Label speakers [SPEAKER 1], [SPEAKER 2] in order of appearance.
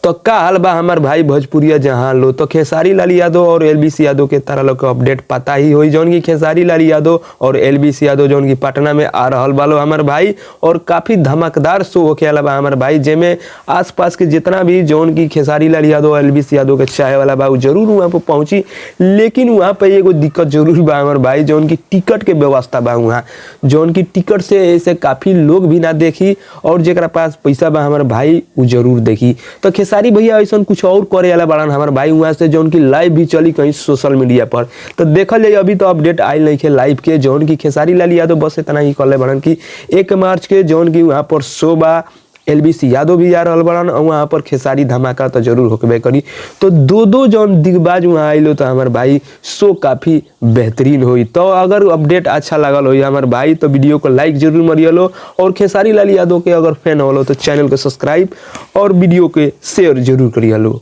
[SPEAKER 1] तो का हाल बा हमार भाई भोजपुरिया जहां लो। तो खेसारी लाल यादव और एलबीसी यादव के तारा लोग के अपडेट पता ही होई, जौन की खेसारी लाल यादव और एलबीसी यादव जौन की पटना में आ रहल बालो हमार भाई, और काफी धमाकेदार शो होखे वाला बा हमार भाई, जेमे आसपास के जितना भी जौन की खेसारी लाल यादव और एलबीसी यादव के चाहे वाला बा उ जरूर वहाँ पर पहुंची। लेकिन वहाँ पर एगो दिक्कत जरूर बा हमार भाई, जौन की टिकट के व्यवस्था बा वहाँ, जौन की टिकट से ऐसे काफी लोग भी ना देखी और जेकरा पास पैसा बा हमार भाई उ जरूर देखी। तो खेसारी भैया ऐसा कुछ और करे वाला बड़न हमार भाई वहाँ से, जौन की लाइव भी चली कहीं सोशल मीडिया पर। तो देखल जाए अभी तो अपडेट आयल नहीं है लाइव के, जौन की खेसारी लाल यादव बस इतना ही कहले बड़न कि 1 मार्च के जौन की वहाँ पर शो बा, एलबीसी यादव भी आ रहल बड़न और वहाँ पर खेसारी धमाका तो जरूर होकबे करी। तो दो दो जौन दिग्गज वहाँ आइलो तो हमार भाई शो काफ़ी बेहतरीन होई। तो अगर अपडेट अच्छा लगल होई हमार भाई तो वीडियो को लाइक जरूर मरियलो, और खेसारी लाल यादव के अगर फैन होलो तो चैनल को सब्सक्राइब और वीडियो के शेयर जरूर करियलो।